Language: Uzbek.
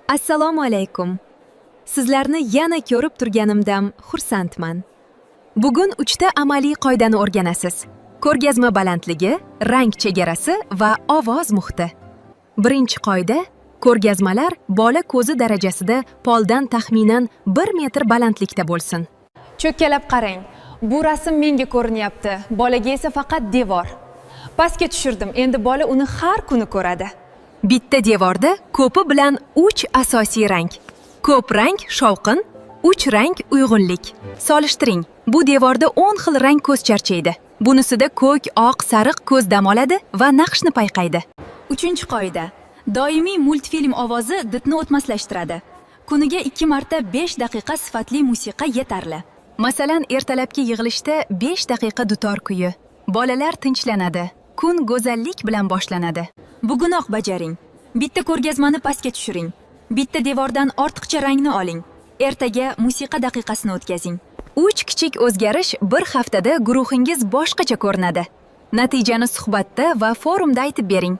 Assalomu alaykum. Sizlarni yana ko'rib turganimdan xursandman. Bugun uchta amaliy qoidani o'rganasiz. Ko'rgazma balandligi, rang chegarasi va ovoz muhiti. Birinchi qoida: ko'rgazmalar bola ko'zi darajasida, poldan taxminan 1 metr balandlikda bo'lsin. Cho'kkalab qarang. Bu rasm menga ko'rinyapti. Bolaga esa faqat devor. Pastga tushirdim. Endi bola uni har kuni ko'radi. Bitta devorda ko'pi bilan 3 asosiy rang. Ko'p rang shovqin, 3 rang uyg'unlik. Solishtiring. Bu devorda 10 xil rang ko'z charchaydi. Bunisida ko'k, oq, sariq ko'z dam oladi va naqshni payqaydi. Uchinchi qoida. Doimiy multfilm ovozi didni o'tmaslashtiradi. Kuniga 2 marta 5 daqiqa sifatli musiqa yetarli. Masalan, ertalabki yig'ilishda 5 daqiqa dutor kuyi. Bolalar tinchlanadi. Kun go'zallik bilan boshlanadi. Bugunoq bajaring. Bitta ko'rgazmani pastga tushiring. Bitta devordan ortiqcha rangni oling. Ertaga musiqa daqiqasini o'tkazing. 3 kichik o'zgarish bir haftada guruhingiz boshqacha ko'rinadi. Natijani suhbatda va forumda aytib bering.